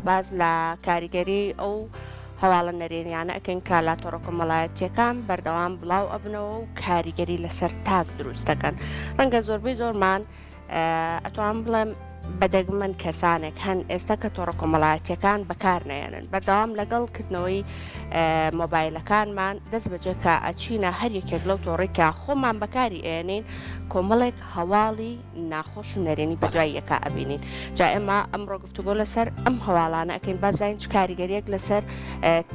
باس لە کاریگەری ئەو هەواڵە نەرێنیانە ئەکەین کە لە تۆڕە کۆمەڵایەتیەکان بەردەوام بڵاو ئەبنەوە و کاریگەری لەسەر تاک دروست دەکەن. ڕەنگە زۆربەی زۆرمان ئەتوانم بڵێم بە دەگمەن کەسانێک هەن ئێستا کە تۆڕە کۆمەڵایەتیەکان بەکار نەیەنن بەردەوام لەگەڵ کردنەوەی مۆبایلەکانمان دەست بەجێ کە ئەچینە هەر یەکێک لەو تۆڕی کە خۆمان بەکاری ئێنین کۆمەڵێک هەواڵی ناخۆش و نەرێنی بەدوای یەکا ئەبینین جا ئێمە ئەمڕۆ گفتوگۆ لەسەر ئەم هەواڵانە ئەکەین با بزانین چ کاریگەریەک لەسەر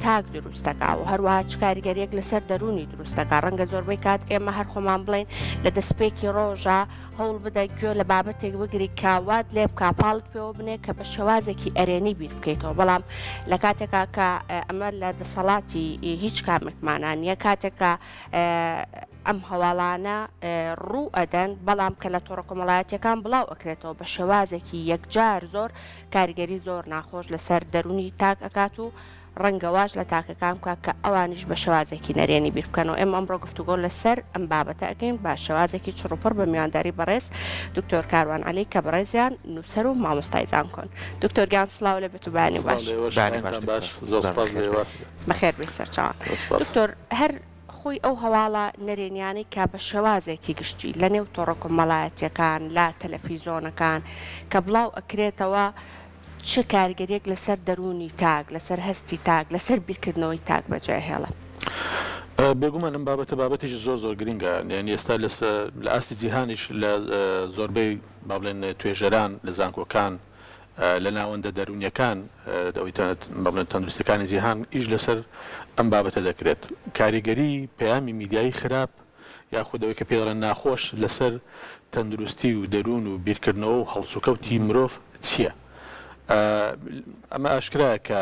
تاک دروست دەکا و هەروەها چ کاریگەریەک لەسەر دەروونی دروست دەکا ڕەنگە زۆربەی کات ئێمە هەر خۆمان بڵێین لە دەستپێکی ڕۆژە هەوڵ بدە گوێ لە بابەتێک بگری کە وات لێ بکا پاڵت پێوە بنێ کە بە شێوازێکی ئەرێنی بیر بکەیتەوە بەڵام لە کاتێکا کە ئەمە لە دەسەڵاتی هیچ کامێکمانا نییە کاتێک کە ئەم هەواڵانە ڕوو ئەدەن، بەڵام کە لە تۆڕە کۆمەڵایەتیەکان بڵاو ئەکرێتەوە بە شێوازێکی یەکجار زۆر کاریگەری زۆر ناخۆش لەسەر دەروونی تاک ئەکات و ڕەنگە واش لە تاکەکان بکات کە ئەوانیش بە شێوازێکی نەرێنی بیر بکەنەوە. ئێمە ئەمڕۆ گفتوگۆ لەسەر ئەم بابەتە ئەکەین بە شێوازێکی چڕوپڕ بە میوانداری بەڕێز دکتۆر کاروان عەلی کە بەڕێزیان نووسەر و مامۆستای زانکۆن. دکتۆر گیان سڵاو لێ بێت و بەیانی باش. سڵاو لە ئێوەش، بەیانی باش دکتۆر، زۆر بەخێر بێی. بەخێر بێی سەرچاوان. دکتۆر هەر خۆی ئەو هەواڵە نەرێنیانەی کە بە شێوازێکی گشتی لە نێو تۆڕە کۆمەڵایەتیەکان، لە تەلەفیزۆنەکان کە بڵاو ئەکرێتەوە چ کاریگەریەک لەسەر دەروونی تاک، لەسەر هەستی تاک، لەسەر بیرکردنەوەی تاک بەجێ ئەهێڵێ؟ بێگومان ئەم بابەتە بابەتێکی زۆر زۆر گرنگە، یانی ئێستا لە ئاستی جیهانیش لە زۆربەی با بڵێن توێژەران لە زانکۆکان، لە ناوەندە دەروونیەکان ئەوەی با بڵێن تەندروستیەکانی جیهان ئیش لەسەر ئەم بابەتە دەکرێت. کاریگەری پەیامی میدیایی خراپ یاخود ئەوەی کە پێی دەڵێن ناخۆش لەسەر تەندروستی و دەروون و بیرکردنەوە و هەڵسوکەوتی مرۆڤ چییە؟ ئەمە ئاشکرایە کە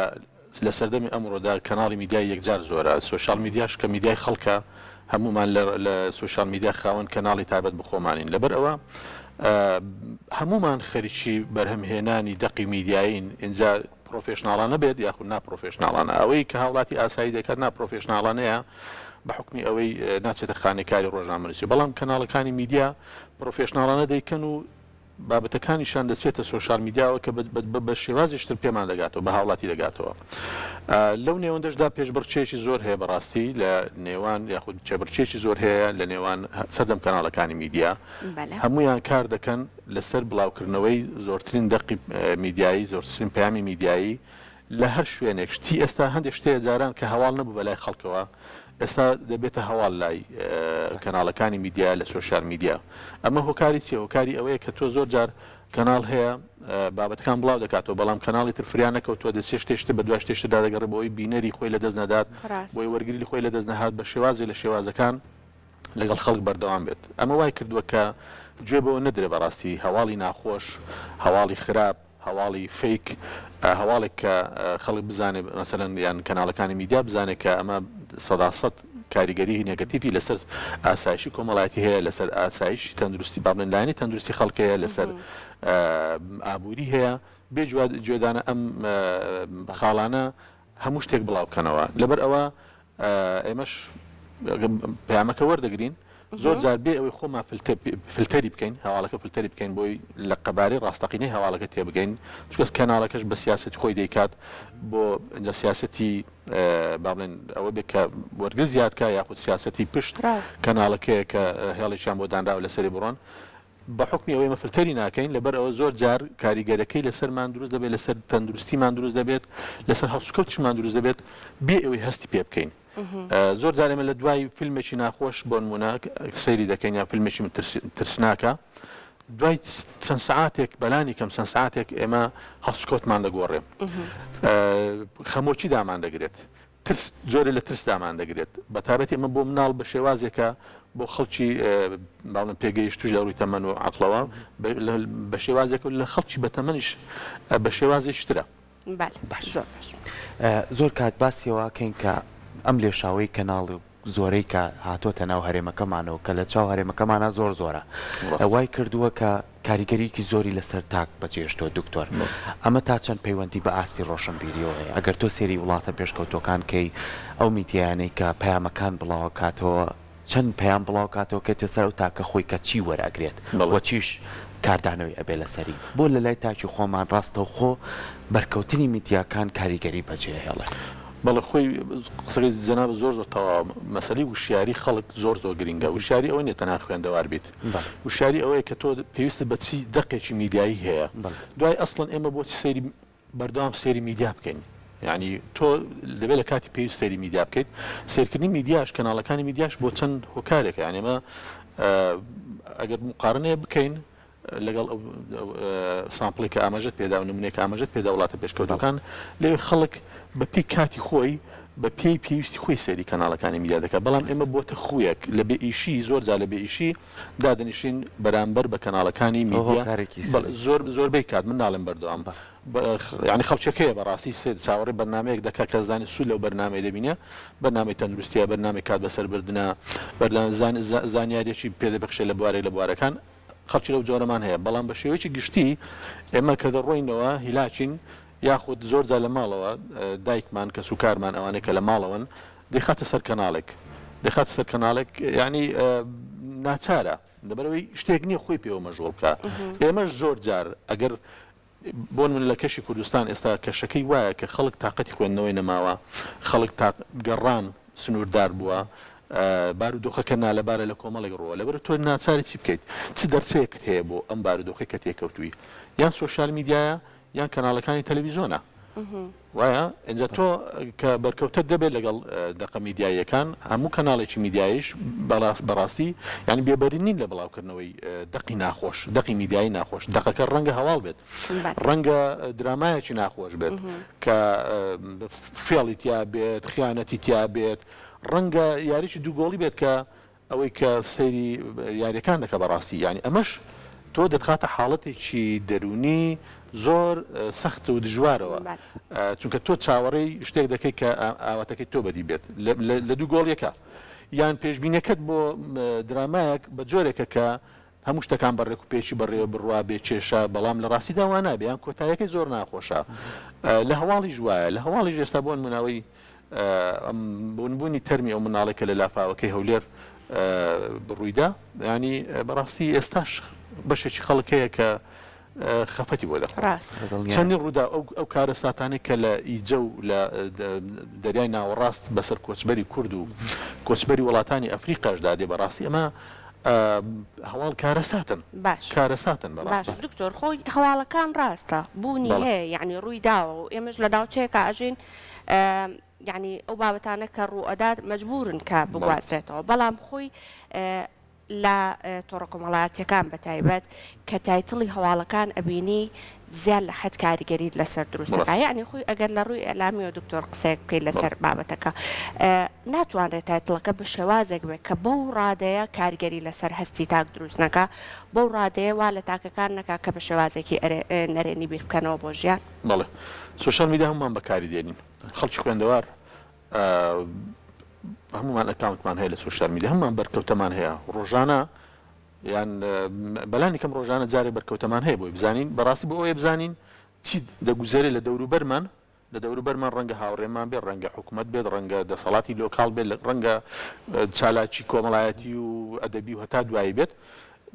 لە سەردەمی ئەمڕۆدا کەناڵی میدیای یەکجار زۆرە، سۆشیال میدیاش کە میدیای خەڵکە، هەموومان لە سۆشیال میدیا خاوەن کەناڵی تایبەت بە خۆمانین، لەبەر ئەوە هەموومان خەریکی بەرهەمهێنانی دەقی میدیایین، ئینجا پرۆفێشناڵانە بێت یاخود ناپرۆفێشناڵانە، ئەوەی کە هاوڵاتی ئاسایی دەکات ناپرۆفێشناڵانەیە بە حوکمی ئەوەی ناچێتە خانەی کاری ڕۆژنامەنووسی، بەڵام کەناڵەکانی میدیا پرۆفێشناڵانە دەیکەن و بابەتەکانیشیان دەچێتە سۆشیال میدیاوە کە بە شێوازێکی تر پێمان دەگاتەوە، بە هاوڵاتی دەگاتەوە. لەو نێوەندەشدا پێشبڕکێیەکی زۆر هەیە بەڕاستی لە نێوان یاخود کێبڕکێیەکی زۆر هەیە لە نێوان سەرجەم کەناڵەکانی میدیا. هەموویان کار دەکەن لەسەر بڵاوکردنەوەی زۆرترین دەقی میدیایی، زۆرترین پەیامی میدیایی لە هەر شوێنێک شتی ئێستا هەندێک شتەیە جاران کە هەواڵ نەبوو بەلای خەڵکەوە ئێستا دەبێتە هەواڵ لای کەناڵەکانی میدیا لە سۆشیال میدیا ئەمە هۆکاری چیە هۆکاری ئەوەیە کە تۆ زۆر جار کەناڵ هەیە بابەتەکان بڵاو دەکاتەوە بەڵام کەناڵی تر فریا نەکەوتووە دەچێت شتێ شتێ بە دوای شتێ شتدا دەگەڕێ بۆ ئەوەی بینەری خۆی لەدەست نەدات بۆی وەرگری خۆی لەدەست نەهات بە شێوازێ لە شێوازەکان لەگەڵ خەڵک بەردەوام بێت ئەمە وای کردووە کە گوێ بەوە نەدرێ بەڕاستی هەواڵی ناخۆش هەواڵی خراپ هەواڵی فەیک، هەواڵێک کە خەڵک بزانێ مەسەلەن یان کەناڵەکانی میدیا بزانێ کە ئەمە سەداسەد کاریگەریی نێگەتیڤی لەسەر ئاسایشی کۆمەڵایەتی هەیە، لەسەر ئاسایشی تەندروستی با بڵێن لایەنی تەندروستی خەڵک هەیە، لەسەر ئابووری هەیە، بێ گوێدانە ئەم خاڵانە هەموو شتێک بڵاو بکەنەوە. لەبەر ئەوە ئێمەش پەیامەکە وەردەگرین زۆر جار بێ ئەوەی خۆمان فلتەری بکەین هەواڵەکە فلتەری بکەین بۆی لە قەبارەی ڕاستەقینەی هەواڵەکە تێبگەین چونکە کەناڵەکەش بە سیاسەتی خۆی دەیکات بۆ ئینجا سیاسەتی با بڵێن ئەوە بێ کە وەرگر زیاد کا یاخود سیاسەتی پشت کەناڵەکەیە کە هێڵێکیان بۆ دانراوە لەسەری بڕۆن بە حوکمی ئەوەی ئێمە فلتەری ناکەین لەبەر ئەوە زۆر جار کاریگەرەکەی لەسەرمان دروست دەبێت لەسەر تەندروستیمان دروست دەبێت لەسەر هەڵسوکەوتیشمان دروست دەبێت بێ ئەوەی هەستی پێ بکەین زۆر جار ئێمە لە دوای فیلمێکی ناخۆش بۆ نمونە سەیری دەکەین یا فیلمێکی ترسناکە دوای چەند سعاتێک بەلانی کەم چەند سعاتێک ئێمە هەڵسوکەوتمان دەگۆڕێ خەمۆکی دامان دەگرێت ترس جۆرێ لە ترس دامان دەگرێت بە تایبەتی ئەمە بۆ مناڵ بە شێوازێکە بۆ خەڵکی با بڵێم پێگەیشتوش لە ڕووی تەمەن و عەقڵەوە بە شێوازێک و لە خەڵکی بە تەمەنیش بە شێوازێکی ترە. بەلێ باش زۆر باش. زۆر کات باسی ئەوە ئەکەین کە ئەم لێشاوەی کەناڵ و زۆرەی کە هاتۆتە ناو هەرێمەکەمانەوە کە لە چاو هەرێمەکەمانا زۆر زۆرە ڕاستە. وای کردووە کە کاریگەریەکی زۆری لەسەر تاک بەجێهێشتووە دکتۆر ئەمە تا چەند پەیوەندی بە ئاستی ڕۆشنبیریەوە هەیە ئەگەر تۆ سەیری وڵاتە پێشکەوتووەکان کەی ئەو میدیایانەی کە پەیامەکان بڵاوەکاتەوە چەند پەیام بڵاوکاتەوە کێتە سەر ئەو تاکە خۆی کە چی وەرئەگرێت بەڵێ. وە چیش. کاردانەوەی ئەبێ لەسەری بۆ لەلای تاکی خۆمان ڕاستەوخۆ بەرکەوتنی میدیاکان کاریگەری بەجێ ئەهێڵێ؟ بەڵێ خۆی قسەکەی جەنابت زۆر زۆر تەواوە مەسەلەی وشیاری خەڵک زۆر زۆر گرینگە وشیاری ئەوە نیە تەنها خوێندەوار بیت وشیاری ئەوەیە کە تۆ پێویستت بە چی دەقێکی میدیایی هەیە دوای ئەسڵەن ئێمە بۆچی سەیری بەردەوام سەیری میدیا بکەین یانی تۆ دەبێت لە کاتی پێویست سەیری میدیا بکەیت سەیرکردنی میدیاش کەناڵەکانی میدیاش بۆ چەند هۆکارێکە یانی ئێمە ئەگەر مقارنەیە بکەین لەگەڵ ئەو sample ی کە ئاماژەت پێدا و نمونەی کە ئاماژەت پێدا وڵاتە پێشکەوتوەکان لەوێ خەڵک بە پێی کاتی خۆی بە پێی پێویستی خۆی سەیری کەناڵەکانی میدیا دەکات بەڵام ئێمە بۆتە خویەک لە بێ ئیشی زۆر جار لە بێ ئیشی دادەنیشین بەرامبەر بە کەناڵەکانی میدیا زۆر زۆربەی کات من ناڵێم بەردەوام یانی خەڵکێک هەیە بەڕاستی سێ چاوەڕێی بەرنامەیەک دەکات کە زانێت سوود لەو بەرنامەیە دەبینێ بەرنامەی تەندروستیە بەرنامەی کات بەسەربردنە بەرنامە زانیاریەکی پێ دەبەخشێت لە بوارێک لە بوارەکان خەڵکی لەو جۆرەمان هەیە بەڵام بە شێوەیەکی گشتی ئێمە کە دەڕۆینەوە هیلاکین یاخود زۆر جار لە ماڵەوە دایکمان کەسوکارمان ئەوانەی کە لە ماڵەوەن دەیخاتە سەر کەناڵێک دەیخاتە سەر کەناڵێک یعنی ناچارە لەبەرئەوەی شتێک نییە خۆی پێوە مەشغوڵ بکا ئێمەش زۆر جار ئەگەر بۆ نمونە لە کەشی کوردستان ئێستا کەشەکەی وایە کە خەڵک تاقەتی خوێندنەوەی نەماوە خەڵک تا گەڕان سنووردار بووە بارودۆخەکە نالەبارە لە کۆمەڵێک ڕووە لەبەر تۆ ناچاری چی بکەیت چ دەرچەیەکت هەیە بۆ ئەم بارودۆخەی کە تێکەوتووی یان سۆشیال میدیایە یان کەناڵەکانی تەلەویزۆنە وایە ئینجا تۆ کە بەرکەوتەت دەبێت لەگەڵ دەقە میدیاییەکان هەموو کەناڵێکی میدیاییش بەڕاستی یانی بێبەری نین لە بڵاوکردنەوەی دەقی ناخۆش دەقی میدیایی ناخۆش دەقەکە ڕەنگە هەواڵ بێت ڕەنگە درامایەکی ناخۆش بێت کە فێڵی تیا بێت خیانەتی تیا بێت ڕەنگە یاریی دوو گۆڵی بێت کە ئەوەی کە سەیری یاریەکان دەکا بەڕاستی یانی ئەمەش تۆ دەتخاتە حاڵەتێکی دەروونی زۆر سەخت و دژوارەوە چونکە تۆ چاوەڕێی شتێک دەکەی کە ئاواتەکەی تۆ بەدی بێت لە دوو گۆڵیەکە یان پێشبینەکەت بۆ درامایەک بە جۆرێکە کە هەموو شتەکان بە ڕێک و پێکی بەڕێوە بڕوا بێ کێشە بەڵام لە ڕاستیدا وا نابێ یان کۆتایەکەی زۆر ناخۆشە لە هەواڵیش وایە لە هەواڵیش ئێستا بۆ نموناوەی ئەم بوونبوونی تەرمی ئەو مناڵێک کە لە لافاوەکەی هەولێر ڕوویدا ینی بەڕاستی ئێستاش بەشێکی خەڵک هەیە کە خەفەتی بۆ دەخۆن. ڕاستە. چەندین ڕووداو ئەو ئەو کارەساتانەی کە لە ئیجە و لە دەریای ناوەڕاست بەسەر کۆچبەری کورد و کۆچبەری وڵاتانی ئەفریقاشدا دێ بەڕاستی ئەمە هەواڵ کارەساتن باش کارەساتن باش بەڕاستی. دکتۆر خۆی هەواڵەکان ڕاستە بوونی بەڵێ. هەیە یەعنی ڕووی داوە و ئێمەش لە ناوچەیەکا ئەژین یەعنی ئەو بابەتانە کە ڕوو ئەدات مەجبوورن کە بەڵێ. بگوازرێتەوە بەڵام خۆی لە تۆڕە کۆمەڵایەتیەکان بە تایبەت کە title ی هەواڵەکان ئەبینی زیاد لە حەد کاریگەریت لەسەر دروست دەکا یەعنی خۆی ئەگەر لە ڕووی ئیعلامیەوە دکتۆر قسەیەک بکەیت لەسەر بابەتەکە ناتوانرێت title ەکە بە شێوازێک بێت کە بەو ڕادەیە کاریگەری لەسەر هەستی تاک دروست نەکا بەو ڕادەیە وا لە تاکەکان نەکا کە بە شێوازێکی نەرێنی بیر بکەنەوە بۆ ژیان. بەڵێ سۆشیال میدیا هەموومان بەکاری دێنین خەڵکی خوێندەوار هەموومان account مان هەیە لە سۆشیال میدیا هەموومان بەرکەوتەمان هەیە ڕۆژانە یان بەلانی کەم ڕۆژانە جارێک بەرکەوتەمان هەیە بۆی بزانین بەڕاستی بۆ ئەوەیە بزانین چی دەگوزەرێ لە دەوروبەرمان لە دەوروبەرمان ڕەنگە هاوڕێمان بێت ڕەنگە حکوومەت بێت ڕەنگە دەسەڵاتی local بێت ڕەنگە چالاکی کۆمەڵایەتی و ئەدەبی و هەتا دوایی بێت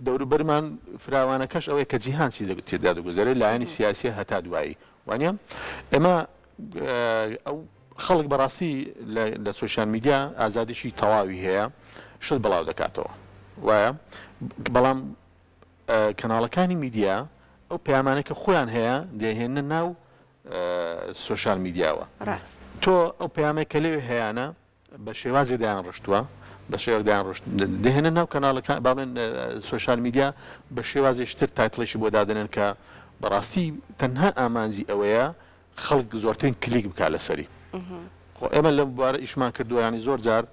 دەوروبەرمان فراوانەکەش ئەوەیە کە جیهان چی تێدا دەگوزەرێت لایەنی سیاسیە هەتا دوایی وانە ئێمە ئەو خەڵک بەڕاستی لە سۆشیال میدیا ئازادیی تەواوی هەیە شت بڵاو دەکاتەوە وایە بەڵام کەناڵەکانی میدیا ئەو پەیامانەی کە خۆیان هەیە دەیهێننە ناو سۆشیال میدیاوە ڕاست. تۆ ئەو پەیامەی کە لەوێ هەیانە بە شێوازێک دایان ڕشتووە بە شێوەک دایان ڕشت دەهێنە ناو کەناڵەکان با بڵێن سۆشیال میدیا بە شێوازێکی تر title ێکی بۆ دادەنێن کە بەڕاستی تەنها ئامانجی ئەوەیە خەڵک زۆرترین کلیک بکات لەسەری. خۆ ئێمە لەم بوارە ئیشمان کردووە یانی زۆر جار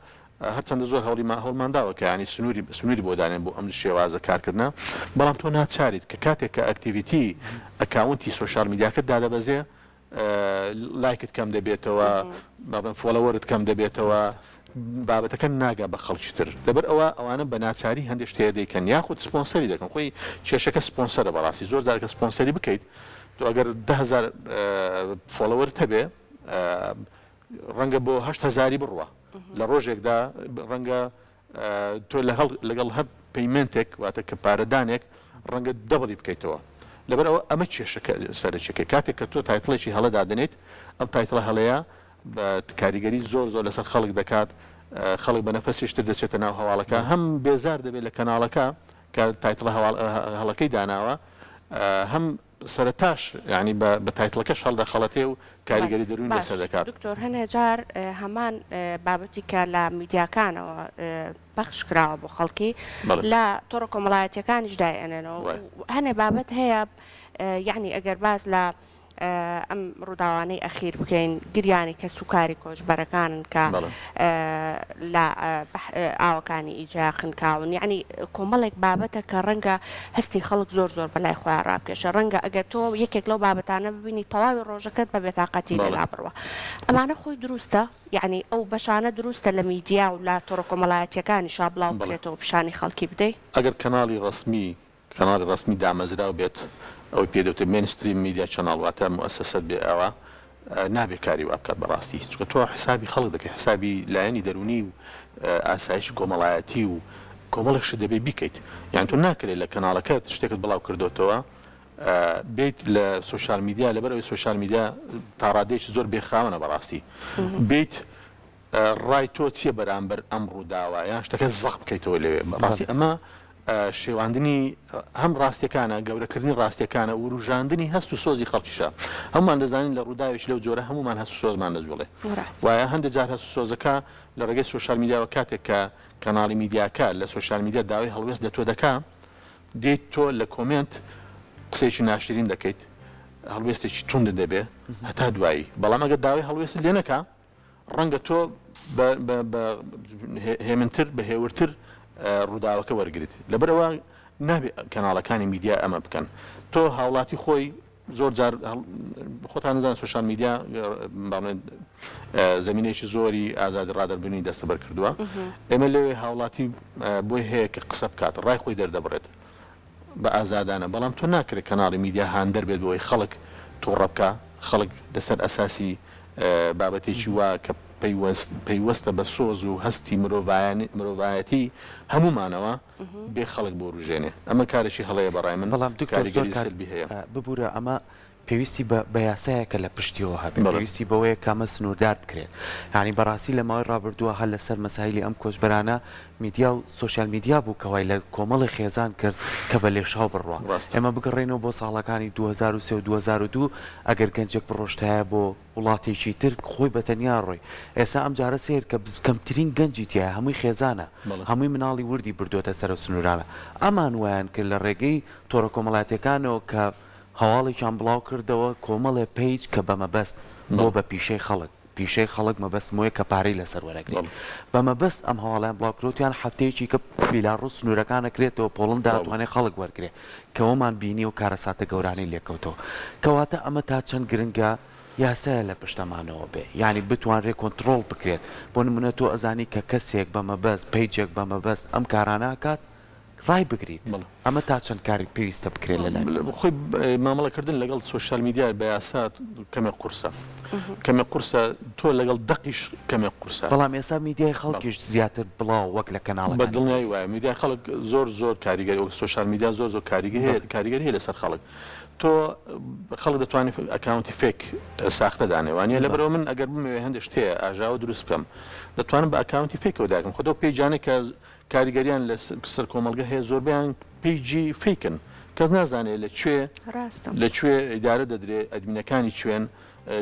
هەرچەندە زۆر هەوڵی هەوڵمان داوە کە یانی سنووری سنووری بۆ دانێن بۆ ئەم شێوازە کارکردنە بەڵام تۆ ناچاریت کە کاتێک کە activity account ی سۆشیال میدیاکەت دادەبەزێ لایکت کەم دەبێتەوە بابن follower ت کەم دەبێتەوە بابەتەکە ناگا بە خەڵکی تر لەبەر ئەوە ئەوانە بە ناچاری هەندێک شتێ دەیکەن یاخود سپۆنسەری دەکەن خۆی کێشەکە سپۆنسەرە بەڕاستی زۆر جار کە سپۆنسەری بکەیت تۆ ئەگەر 10000 follower ت هەبێ ڕەنگە بۆ هەشت هەزاری بڕوا لە ڕۆژێکدا ڕەنگە تۆ لەگەڵ هەر payment ێک واتە کە پارەدانێک. ڕەنگە double ی بکەیتەوە. لەبەر ئەوە ئەمە کێشەکە سەرەکیەکەی. کاتێک کە تۆ title ێکی هەڵە دادەنێیت، ئەم title ە هەڵەیە بە کاریگەری زۆر زۆر لەسەر خەڵک دەکات، خەڵک بە نەفەسێکی تر دەچێتە ناو هەواڵەکە، هەم بێزار دەبێت لە کەناڵەکە کە title ە هەواڵ هەڵەکەی داناوە، هەم سەرەتاش یانی بە بە title ەکەش هەڵدەخەڵەتێ و کاریگەری دەروونی باش لەسەر دەکات. دکتۆر هەنێ جار هەمان بابەتی کە لە میدیاکانەوە پەخش کراوە بۆ خەڵکی بەڵێ. لە تۆڕە کۆمەڵایەتیەکانیش دایئەنێنەوە وایە. و هەنێ بابەت هەیە یەعنی ئەگەر باس لە ئەم ڕووداوانەی ئەخیر بکەین گریانی کەسوکاری کۆچبەرەکانن کە لە ئاوەکانی ئیجە خنکاون یەعنی کۆمەڵێک بابەتە کە ڕەنگە هەستی خەڵک زۆر زۆر بەلای خۆیان ڕابکێشێ ڕەنگە ئەگەر تۆ یەکێک لەو بابەتانە ببینی تەواوی ڕۆژەکەت بە بێتاقەتی لەلا بڕوا ئەمانە خۆی دروستە یەعنی ئەو بەشانە دروستە لە میدیا و لە تۆڕە کۆمەڵایەتیەکانیشا بڵاو بکرێتەوە پیشانی خەڵکی بدەی؟ ئەگەر کەناڵی ڕەسمی کەناڵی ڕەسمی دامەزراو بێت ئەوەی پێی دەوترێت mainstream media channel واتە موئەسەسەت بێ ئەوە نابێ کاری وا بکات بەڕاستی چونکە تۆ حسابی خەڵک دەکەی حسابی لایەنی دەروونی و ئاسایشی کۆمەڵایەتی و کۆمەڵێک شت دەبێ بیکەیت یان تۆ ناکرێت لە کەناڵەکەت شتێکت بڵاو کردۆتەوە بیت لە social media لەبەر ئەوەی social media تاڕادەیەکی زۆر بێخاوەنە بەڕاستی بیت ڕای تۆ چیە بەرامبەر ئەم ڕووداوە یان شتەکە زەق بکەیتەوە لەوێ بەڕاستی ئەمە شێواندنی هەم ڕاستیەکانە گەورەکردنی ڕاستیەکانە وروژاندنی هەست و سۆزی خەڵکیشە هەمومان دەزانین لە ڕووداوێکی لەو جۆرە هەمومان هەست و سۆزمان دەجوڵێ وایە هەندێک جار هەست و سۆزەکە لە ڕێگەی social media وە کاتێک کە کەناڵی میدیاکە لە social media داوای هەڵوێست لە تۆ دەکا دێیت تۆ لە comment قسەیەکی ناشرین دەکەیت هەڵوێستێکی توندت دەبێ هەتا دوایی بەڵام ئەگەر داوای هەڵوێستت لێ نەکا ڕەنگە تۆ بە بە بە هێمنتر بە هێورتر ڕووداوەکە وەرگریت لەبەرئەوە نابێ کەناڵەکانی میدیا ئەمە بکەن تۆ هاوڵاتی خۆی زۆر جار خۆتان نزان social media باڵێن زمینێکی زۆری ئازادی ڕادەربرینی دەستەبەر کردووە ئێمە لەوێ هاوڵاتی بۆی هەیە کە قسە بکات ڕای خۆی دەردەبڕێت بە ئازادانە، بەڵام تۆ ناکرێت کەناڵی میدیا هاندەر بێت بۆ ئەوەی خەڵک توڕە بکا، خەڵک لەسەر ئەساسی بابەتێکی وا کە پەیوەست پەیوەستە بە سۆز و هەستی مرۆڤایەتی هەموومانەوە بێ خەڵک بوروژێنێ، ئەمە کارێکی هەڵەیە بە ڕای من، بەڵام دکتۆر زۆر کاریگەری کات سلبی هەیە. ببورە ئەمە پێویستی بە بە یاسایەکە لە پشتیەوە هەبێت، بەڵێ. پێویستی بەوەیە کە ئەمە سنووردار بکرێت. یانی بەڕاستی لە ماوەی ڕابردووە هەر لەسەر مەسایلی ئەم کۆچبەرانە میدیا و social media بوو کە وای لە کۆمەڵێ خێزان کرد کە بە لێشاو بڕوا. ڕاستە. ئێمە بگەڕێینەوە بۆ ساڵەکانی 2003 و 2002 ئەگەر گەنجێک بڕۆشتایە بۆ وڵاتێکی تر خۆی بە تەنیا ڕۆی. ئێستا ئەم جارە سەیر کە کەمترین گەنجی تیایە هەمووی خێزانە، بەڵێ. هەمووی مناڵی وردی بردۆتە سەر ئەو سنوورانە. ئەمان وایان کرد لە ڕێگەی تۆڕە کۆمەڵایەتیەکانەوە کە هەواڵێکیان بڵاو کردەوە کۆمەڵێ page کە بە مەبەست بۆ بە پیشەی خەڵک، پیشەی خەڵک مەبەستم ئەوەیە کە پارەی لەسەر وەرەگرێ، بە مەبەست ئەم هەواڵەیان بڵاو کردەوە وتیان هەفتەیەکی کە بیلاڕوس سنوورەکان ئەکرێتەوە پۆڵندا ئەتوانێ خەڵک وەرگرێ کە وەمان بینی و کارەساتە گەورانەی لێکەوتەوە کەواتە ئەمە تا چەند گرنگە یاسایە لە پشت ئەمانەوە بێ یانی بتوانرێ کۆنتڕۆڵ بکرێت بۆ نمونە تۆ ئەزانی کە کەسێک بە مەبەست page ێک بە مەبەست ئەم کارانە ئەکات ڕای بگریت ئەمە تا چەند کاری پێویستە بکرێت لە لای خۆی مامەڵەکردن لەگەڵ social media بە یاسا کەمێک قورسە کەمێک قورسە تۆ لەگەڵ دەقیش کەمێک قورسە بەڵام ئێستا میدیای خەڵکیش زیاتر بڵاو وەک لە کەناڵەکانی بە دڵنیایی وایە میدیای خەڵک زۆر زۆر کاریگەری وەک social media زۆر زۆر کاریگەری کاریگەری هەیە لەسەر خەڵک تۆ خەڵک دەتوانێت account ی fake ساختە دانێ وانە لەبەرەوە من ئەگەر بمەوێ هەندێک شتێ ئاژاوە دروست بکەم دەتوانم بە account ی fake ەوە داکەم خۆ تۆ page انێک کە کاریگەریان لە سەر کۆمەڵگە هەیە زۆربەیان page ی fake ن کەس نازانێ لە کوێ ڕاستە. لە کوێ ئیدارە دەدرێ admin ەکانی کوێن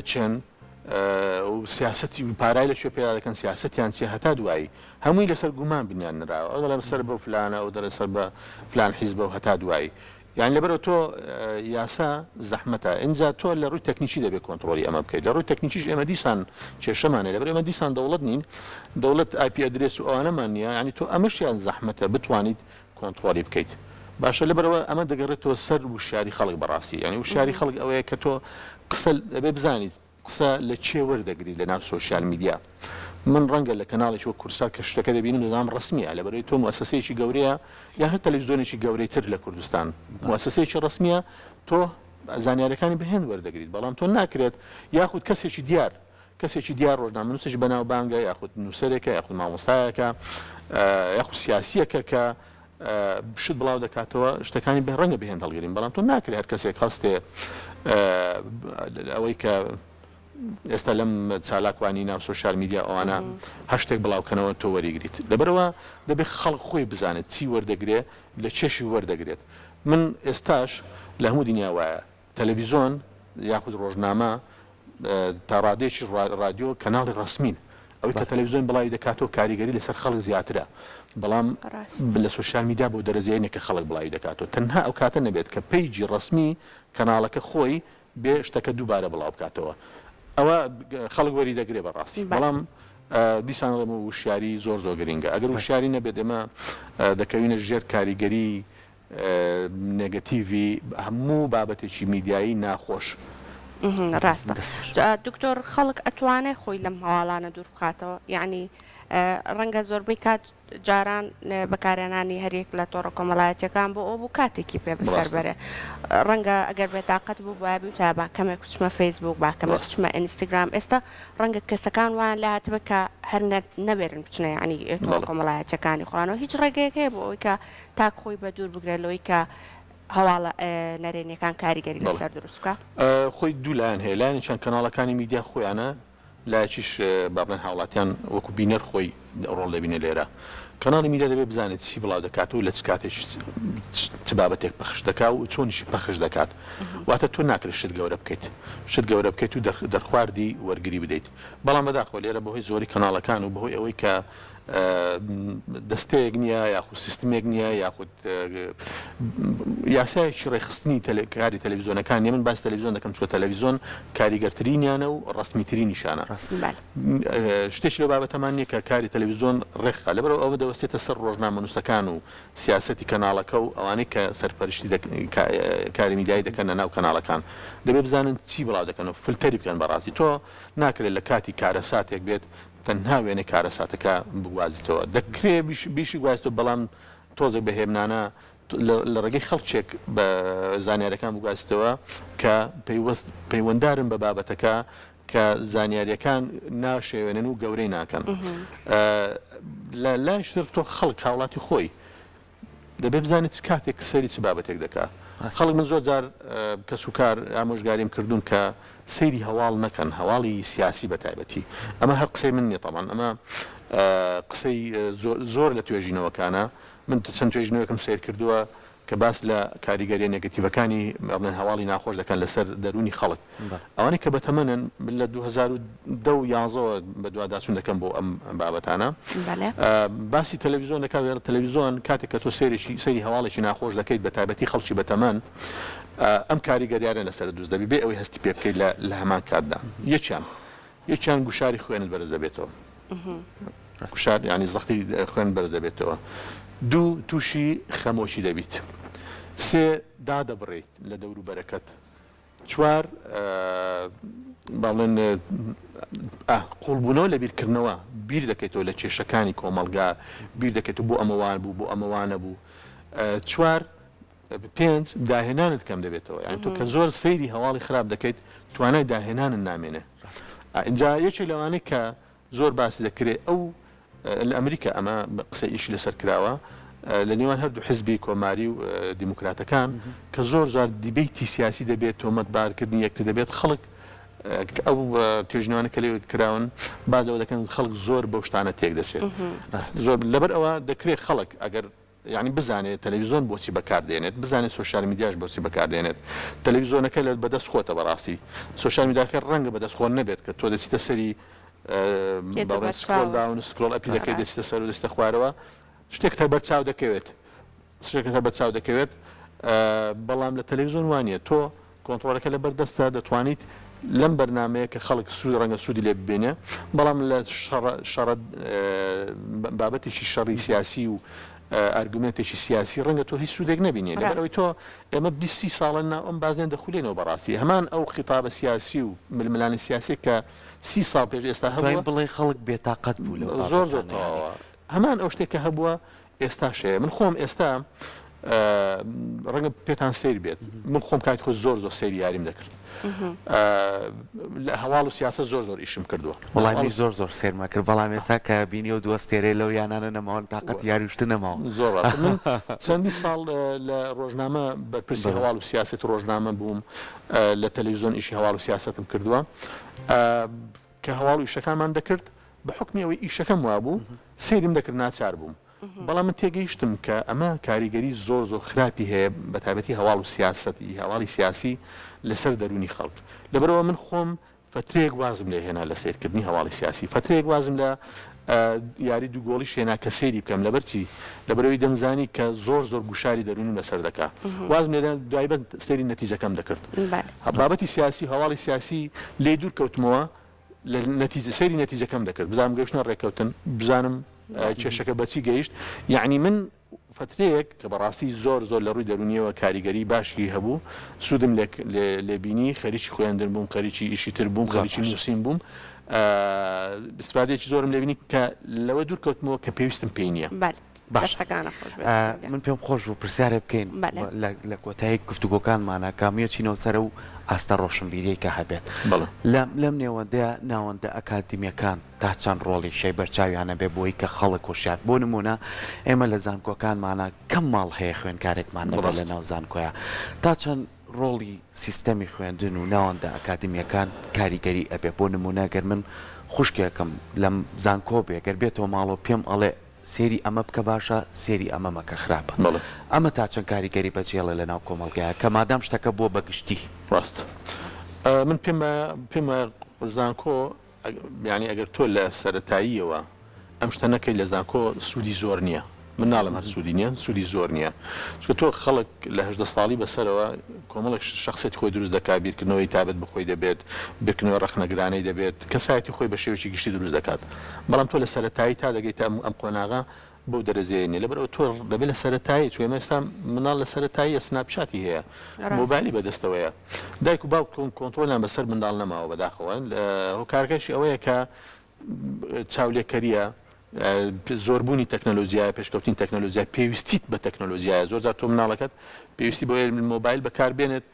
چێن و سیاسەتی پارای لە کوێ پەیدا دەکەن سیاسەتیان چیە هەتا دوایی هەمووی لەسەر گومان بنیان نراوە ئەو دەڵێ سەر بە فلانە ئەو دەڵێ سەر بە فلان حیزبە و هەتا دوایی یانی لەبەرئەوە تۆ یاسا زەحمەتە ئینجا تۆ لە ڕووی تەکنیکی دەبێت کۆنتڕۆڵی ئەمە بکەیت لە ڕووی تەکنیکیش ئێمە دیسان کێشەمان هەیە لەبەر ئێمە دیسان دەوڵەت نین دەوڵەت IP address و ئەوانەمان نییە یانی تۆ ئەمەشیان زەحمەتە بتوانیت کۆنتڕۆڵی بکەیت باشە لەبەرئەوە ئەمە دەگەڕێتەوە سەر وشیاری خەڵک بەڕاستی یانی وشیاری خەڵک ئەوەیە کە تۆ قسە دەبێت بزانیت قسە لە کێ وەردەگریت لە ناو social media؟ من ڕەنگە لە کەناڵێکی وەک کوردسات کە شتەکە دەبینم دەزانم ڕەسمیە لەبەرئەوەی تۆ موئەسەسەیەکی گەورەیە یان هەر تەلەفزیۆنێکی گەورەی تر لە کوردستان موئەسەسەیەکی ڕەسمیە تۆ زانیاریەکانی بە هێند وەردەگریت بەڵام تۆ ناکرێت یاخود کەسێکی دیار کەسێکی دیار ڕۆژنامەنووسێکی بەناوبانگە یاخود نووسەرێکە یاخود مامۆستایەکە یاخود سیاسیەکە کە. شت بڵاو دەکاتەوە شتەکانی بە ڕەنگە بهێن هەڵگرین بەڵام تۆ ناکرێ هەر کەسێک هەستێ ئەوەی کە ئێستا لەم چالاکوانی ناو سۆشیال میدیا ئەوانە هەر شتێک بڵاوکەنەوە تۆ وەریگریت لەبەرئەوە دەبێت خەڵک خۆی بزانێت چی وەردەگرێ لە چێشی وەردەگرێت من ئێستاش لە هەموو دنیا وایە تەلەڤیزۆن یاخود ڕۆژنامە تا ڕادەیەکیش ڕادیۆ کەناڵی ڕەسمین ئەوەی کە تەلەڤیزۆن بڵاوی دەکاتەوە کاریگەری لەسەر خەڵک زیاترە بەڵام لە سۆشیال میدیا بۆ دەرەجەیە نیە کە خەڵک بڵاوی دەکاتەوە تەنها ئەو کاتە نەبێت کە page ی ڕەسمی کەناڵەکە خۆی بێ شتەکە دووبارە بڵاو بکاتەوە ئەوە خەڵک وەری دەگرێ بەڕاستی بەڵام دیسان ئەڵێم وشیاری زۆر زۆر گرینگە ئەگەر وشیاری نەبێت ئێمە دەکەوینە ژێر کاریگەری نێگەتیڤی هەموو بابەتێکی میدیایی ناخۆش. ڕاستە دکتۆر خەڵک ئەتوانێ خۆی لەم هەواڵانە دوور بخاتەوە یەعنی ڕەنگە زۆربەی کات جاران بەکارهێنانی هەریەک لە تۆڕە کۆمەڵایەتیەکان بۆ ئەوە بوو کاتێکی پێ بەسەر بەرێ ڕەنگە ئەگەر بێتاقەت بوو بایە بیوتایە با کەمێک بچمە فەیسبووک با کەمێک بچمە ئینستاگرام ئێستا ڕەنگە کەسەکان وایان لێ هاتبێت کە هەر نەوێرن بچنە یانی تۆڕە کۆمەڵایەتیەکانی خۆیانەوە هیچ ڕێگەیەک هەیە بۆ ئەوەی کە تاک خۆی بە دوور بگرێت لەوەی کە هەواڵە نەرێنیەکان کاریگەری لەسەر دروست بکا؟ خۆی دوو لایەن هەیە لایەنێکیان کەناڵەکانی میدیا خۆیانە لایەکیش با بڵێن هاوڵاتیان وەکو بینەر خۆی ڕۆڵ دەبینێت لێرە. کەناڵی میدیا دەبێت بزانێت چی بڵاو دەکات و لە چ کاتێک چ بابەتێک پەخش دەکات و چۆنیشی پەخش دەکات. واتە تۆ ناکرێت شت گەورە بکەیت. شت گەورە بکەیت و دەرخواردی وەرگری بدەیت. بەڵام بەداخەوە لێرە بەهۆی زۆری کەناڵەکان و بەهۆی ئەوەی کە دەستەیەک نییە یاخود سیستمێک نییە یاخود یاسایەکی ڕێکخستنی کاری تەلەڤیزیۆنەکان نیە من باسی تەلەڤیزیۆن دەکەم چونکە تەلەڤیزیۆن کاریگەرترینیانە و ڕەسمیترینیشانە شتێکی لەو بابەتەمان نییە کە کاری تەلەڤیزیۆن ڕێکخا لەبەرئەوە ئەوە دەوەستێتە سەر ڕۆژنامەنووسەکان و سیاسەتی کەناڵەکە و ئەوانەی کە سەرپەرشتی کاری میدیایی دەکەن لە ناو کەناڵەکان دەبێت بزانن چی بڵاو دەکەن و فلتەری بکەن بەڕاستی تۆ ناکرێت لە کاتی کارەساتێک بێت تەنها وێنەی کارەساتەکە بگوازیتەوە دەکرێ بیشی گوازیتەوە بەڵام تۆزێک بە هێمنانە لە ڕێگەی خەڵکێک بە زانیاریەکان بگوازیتەوە کە پەیوەست پەیوەندارن بە بابەتەکە کە زانیاریەکان ناشێوێنن و گەورەی ناکەن لە لایشتر تۆ خەڵک هاوڵاتی خۆی دەبێت بزانێت چ کاتێک سەیری چ بابەتێک دەکا. خەڵک من زۆر جار کەسوکار ئامۆژگاریم کردوون کە سەیری هەواڵ نەکەن، هەواڵی سیاسی بە تایبەتی. ئەمە هەر قسەی من نییە تەبعەن ئەمە قسەی زۆر لە توێژینەوەکانە. من چەند توێژینەوەیەکم سەیر کردووە کە باس لە کاریگەرییە نێگەتیڤەکانی بڵێن هەواڵی ناخۆش دەکەن لەسەر دەروونی خەڵک. ئەوانەی کە بەتەمەنن، من لە 2010 و یانزەوە بەدواداچوون دەکەم بۆ ئەم بابەتانە، باسی تەلەڤیزۆن دەکات، دەڵێت تەلەڤیزۆن کاتێک کە تۆ سەیرێکی سەیری هەواڵێکی ناخۆش دەکەیت بە تایبەتی خەڵکی بەتەمەن ئەم کاریگەریانە لەسەرت دروست دەبێت بێ ئەوەی هەستی پێ بکەیت لە هەمان کاتدا یەکیان یەکیان گوشاری خوێنت بەرز دەبێتەوە گوشار یانی زەختی خوێن بەرز دەبێتەوە دوو تووشی خەمۆکی دەبیت سێ دادەبڕیت لە دەوروبەرەکەت چوار، با بڵێن قوڵبوونەوە لە بیرکردنەوە، بیر دەکەیتەوە لە کێشەکانی کۆمەڵگا، بیر دەکەیتەوە بۆ ئەمە وان بوو، بۆ ئەمە وا نەبوو. چوار، پێنج، داهێنانت کەم دەبێتەوە، یانی تۆ کە زۆر سەیری هەواڵی خراپ دەکەیت، توانای داهێنانت نامێنێ. ئینجا یەکێک لەوانەی کە زۆر باس دەکرێ ئەو لە ئەمریکا ئەمە قسەی ئیشی لەسەر کراوە لە نێوان هەردوو حزبی کۆماری و دیموکراتەکان کە زۆر جار debate ی سیاسی دەبێت تۆمەتبارکردنی یەکتر دەبێت خەڵک ئەو توێژینەوانە کە لێ کراون باس لەوە دەکەن خەڵک زۆر بەو شتانە تێک دەچێت زۆر لەبەر ئەوە دەکرێت خەڵک ئەگەر یانی بزانێت تەلەویزۆن بۆچی بەکار دێنێت، بزانێت سۆشیال میدیاش بۆچی بەکار دێنێت. تەلەویزۆنەکە لە بەدەست خۆتە بەڕاستی. سۆشیال میدیاکە ڕەنگە بەدەست خۆت نەبێت کە تۆ دەچیتە سەری دێتە بەڵێن scroll بەرچاوت. down scroll up ی دەکەیت ڕاستە. دەچیتە سەر و دەچیتە خوارەوە شتێکت هەر بەرچاو دەکەوێت شتێکت هەر بەرچاو دەکەوێت بەڵام لە تەلەویزۆن وانییە تۆ کۆنتڕۆلەکە لەبەر دەستە دەتوانیت لەم بەرنامەیە کە خەڵک سوود ڕەنگە سوودی لێ ببینێ بەڵام لە شەڕە شەڕە بابەتێکی شەڕی سیاسی و ئارگومێنتێکی سیاسی ڕەنگە تۆ هیچ سوودێک نەبینی لەبەر ئەوەی ڕاست. تۆ ئێمە 20 سی ساڵە ناو ئەم بازنەیە دەخولێنەوە بەڕاستی هەمان ئەو خیتابە سیاسی و ململانێ سیاسیە کە سی ساڵ پێش ئێستا توانین هەبووە بڵێین خەڵک بێتاقەت بوو لەو زۆر زۆر بابەتانە یانی. تەواوە هەمان ئەو شتێک کە هەبووە ئێستاش هەیە من خۆم ئێستا. ڕەنگە پێتان سەیر بێت من خۆم کاتی خۆی زۆر زۆر سەیری یاریم دەکرد لە هەواڵ و سیاسەت زۆر زۆر ئیشم کردووە. وەڵای منیش زۆر زۆر سەیرم ئەکرد بەڵام ئێستا کە بینی ئەو دوو ئەستێرەیە لەو یانانە نەماون تاقەتی یاری و شتە نەماوە. زۆر ڕاستە من چەندین ساڵ لە ڕۆژنامە بەرپرسی هەواڵ و سیاسەتی ڕۆژنامە بووم لە تەلەویزیۆن ئیشی هەواڵ و سیاسەتم کردووە کە هەواڵ و ئیشەکانمان دەکرد بە حوکمی ئەوەی ئیشەکەم وابوو سەیرم دەکرد ناچار بووم بەڵام من تێگەیشتم کە ئەمە کاریگەری زۆر زۆر خراپی هەیە بەتایبەتی هەواڵ و سیاسەت ی هەواڵی سیاسی لەسەر دەروونی خەڵک لەبەرئەوە من خۆم فەترەیەک وازم لێ هێنا لە سەیرکردنی هەواڵی سیاسی فەترەیەک وازم لە یاری دوو گۆڵیش هێنا کە سەیری بکەم لەبەر چی لەبەرئەوەی دەمزانی کە زۆر زۆر گوشاری دەروونیم لەسەر دەکا وازم لێ دوای بەس سەیری نەتیجەکەم دەکرد بابەتی سیاسی هەواڵی سیاسی لێی دوور کەوتمەوە لە نەتیجە سەیری نەتیجەکەم دەکرد بزانم گەیشتنە ڕێککەوتن بزانم کێشەکە بەچی گەیشت یعنی من فترەیەک کە بەڕاستی زۆر زۆر لە ڕووی دەرونیەوە کاریگەری باشی هەبوو سوودم لێبینی خەریکی خوێندن بووم خەریکی ئیشی تر بووم خەریکی نووسین بووم استفادەیەکی زۆرم لێبینی کە لەوە دوور کەوتمەوە کە پێویستم پێی نییە. باشە من پێم خۆش بوو پرسیارێ بکەین لە کۆتایی گفتوگۆکانمانە کە میەچینەوە سەر ئەو ئاستە ڕۆشنبیریەی کە هەبێت لەم نێوەندەیا ناوەندە ئەکادیمیەکان تا چەند ڕۆڵی شەی بەرچاویان هەبێ بۆی کە خەڵک هۆشیار بۆ نمونە ئێمە لە زانکۆکانمانە کەم ماڵ هەیە خوێندکارێکمان نەبێت لە ناو زانکۆیا تا چەند ڕۆڵی سیستەمی خوێندن و ناوەندە ئەکادیمیەکان کاریگەری ئەبێ بۆ نمونە گەر من خوشکێکم لە زانکۆ بێ گەر بێتەوە ماڵەوە پێم ئەڵێ سێری ئەمە بکە باشە سێری ئەمە مەکە خراپە بەڵێ. ئەمە تا چەند کاریگەری بەجێڵێ لە ناو کۆمەڵگایا کە مادام شتەکە بووە بە گشتی. ڕاستە من پێم وایە پێم وایە زانکۆ یانی ئەگەر تۆ لە سەرەتاییەوە ئەم شتە نەکەی لە زانکۆ سوودی زۆر نییە من ناڵێم هەر سوودی نییە سوودی زۆر نییە چونکە تۆ خەڵک لە 18 ساڵی بەسەرەوە کۆمەڵێک شەخسیەتی خۆی دروست دەکات بیرکردنەوەی تایبەت بە خۆی دەبێت بیرکردنەوەی ڕەخنەگرانەی دەبێت کەسایەتی خۆی بە شێوەیەکی گشتی دروست دەکات بەڵام تۆ لە سەرەتایی تا دەگەیتە ئەم ئەم قۆناغە بەو دەرەجەیە نیە لەبەرئەوە تۆ دەبێت لە سەرەتایی چونکە ئێمە ئێستا منداڵ لە سەرەتاییە سناپچاتی هەیە مۆبایلی بەدەستەوەیە دایک و باوک کۆنتڕۆڵیان بەسەر منداڵ نەماوە بەداخەوە هۆکارەکەشی ئەوەیە کە چاولێکەریە زۆربوونی تەکنەلۆجیایە پێشکەوتنی تەکنەلۆجیا پێویستیت بە تەکنەلۆجیایە زۆر جار تۆ مناڵەکەت پێویستی بۆیە مۆبایل بەکاربێنێت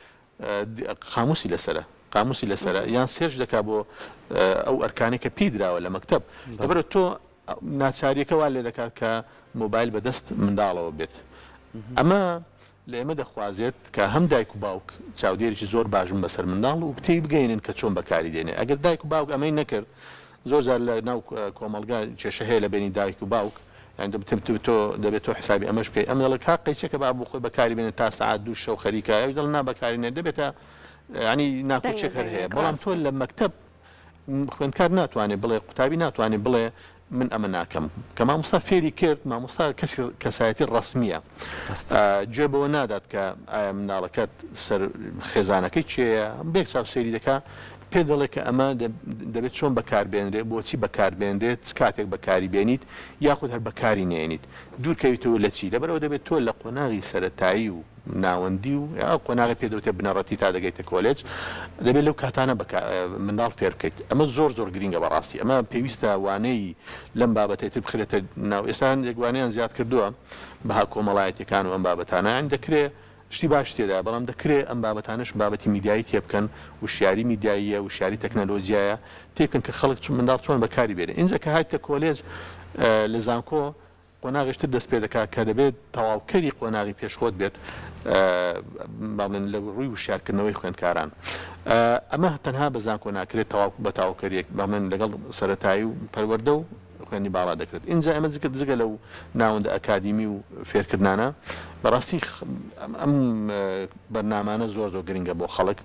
قاموسی لەسەرە قاموسی لەسەرە یان search دەکا بۆ ئەو ئەرکانەی کە پێی دراوە لە مەکتەب لەبەرئەوە تۆ ناچاریەکە وا لێ دەکات کە مۆبایل بەدەست منداڵەوە بێت ئەمە لە ئێمە دەخوازێت کە هەم دایک و باوک چاودێرێکی زۆر باش بن بەسەر منداڵ و تێی بگەینن کە چۆن بەکاری دێنێ ئەگەر دایک و باوک ئەمەی نەکرد زۆر جار لە ناو کۆمەڵگا کێشە هەیە لە بەینی دایک و باوک یانی دەبێت تۆ دەبێت تۆ حسابی ئەمەش بکەی ئەم دەڵێ کاک قەیچەکە با بۆ خۆی بەکاری بێنێت تا سەعات دوو شەو خەریکە ئەویش دەڵێ نا بەکاری نێ دەبێتە یانی ناکۆکیەک هەر هەیە بەڵام تۆ لە مەکتەب خوێندکار ناتوانێت بڵێ قوتابی ناتوانێت بڵێ من ئەمە ناکەم کە مامۆستا فێری کرد مامۆستا کەسی کەسایەتی ڕەسمیە گوێ بەوە نادات کە ئایا منداڵەکەت سەر خێزانەکەی کێیە بێک چاو سەیری دەکا پێ دەڵێ کە ئەمە دەبێت چۆن بەکاربێنرێ بۆچی بەکاربێنرێت چ کاتێک بەکاری بێنیت یاخود هەر بەکاری نێنیت دوورکەویتەوە لە چی لەبەرئەوە دەبێت تۆ لە قۆناغی سەرەتایی و ناوەندی و ئەو قۆناغی پێ دەوترێت بنەڕەتی تا دەگەیتە کۆلێج دەبێت لەو کاتانە بەکا منداڵ فێر بکەیت ئەمە زۆر زۆر گرینگە بەڕاستی ئەمە پێویستە وانەی لەم بابەتەی تر بخرێتە ناو ئێستا هەندێک وانەیان زیاد کردووە بەها کۆمەڵایەتیەکان و ئەم بابەتانە یانی دەکرێ شتی باش تێدایە بەڵام دەکرێ ئەم بابەتانەش بابەتی میدیایی تێبکەن وشیاری میدیاییە وشیاری تەکنەلۆجیایە تێبکەن کە خەڵک منداڵ چۆن بەکاری بێنێ ئینجا کە هاتیتە کۆلێج لە زانکۆ قۆناغیش تر دەست پێدەکات کە دەبێت تەواوکەری قۆناغی پێش خۆت بێت با بڵێن لە ڕووی وشیارکردنەوەی خوێندکاران ئەمە تەنها بە زانکۆ ناکرێت تەواو بە تاوکەریەک با بڵێن لەگەڵ سەرەتایی و پەروەردە و خوێندنی باڵا دەکرێت ئینجا ئێمە جگە جگە لەو ناوەندە ئەکادیمی و فێرکردنانە بەڕاستی ئەم بەرنامانە زۆر زۆر گرنگە بۆ خەڵک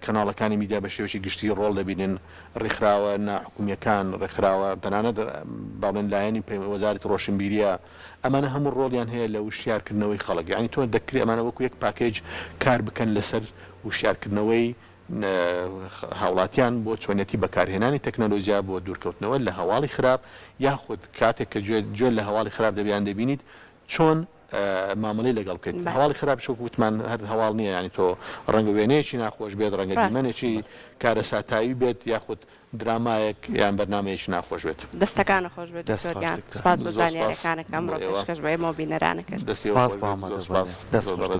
کەناڵەکانی میدیا بە شێوەیەکی گشتی ڕۆڵ دەبینن ڕێکخراوە ناحکومییەکان، ڕێکخراوە تەنانەت با بڵێن لایەنی پەیوەند وەزارەتی ڕۆشنبیرییە، ئەمانە هەموو ڕۆڵیان هەیە لە وشیارکردنەوەی خەڵک، یانی تۆ دەکرێ ئەمانە وەکو یەک پاکێج کار بکەن لەسەر وشیارکردنەوەی هاوڵاتیان بۆ چۆنیەتی بەکارهێنانی تەکنەلۆجیا بۆ دوورکەوتنەوە لە هەواڵی خراپ، یاخود کاتێک کە گوێ لە هەواڵی خراپ دەبێ یان دەبینیت چۆن. مامەڵەی لەگەڵ بکەیت. هەواڵی خراپیش وەکو وتمان هەر هەواڵ نییە یانی تۆ ڕەنگە وێنەیەکی ناخۆش بێت، ڕەنگە دیمەنێکی کارەساتاوی بێت یاخود درامایەک یان بەرنامەیەکی ناخۆش بێت. دەستەکانت خۆش بێت دەست دکتۆر خۆش گیان دکتۆر. سوپاس بۆ زۆر سوپاس زانیاریەکانت کە بۆ ئەمڕۆ ئێوە. پێشکەش بە ئێمە و بینەرانت کرد. دەستی ئێوە سوپاس خۆش بۆ بێت زۆر سوپاس ئامادەبوونت دەست زۆر خۆش بەڕێز.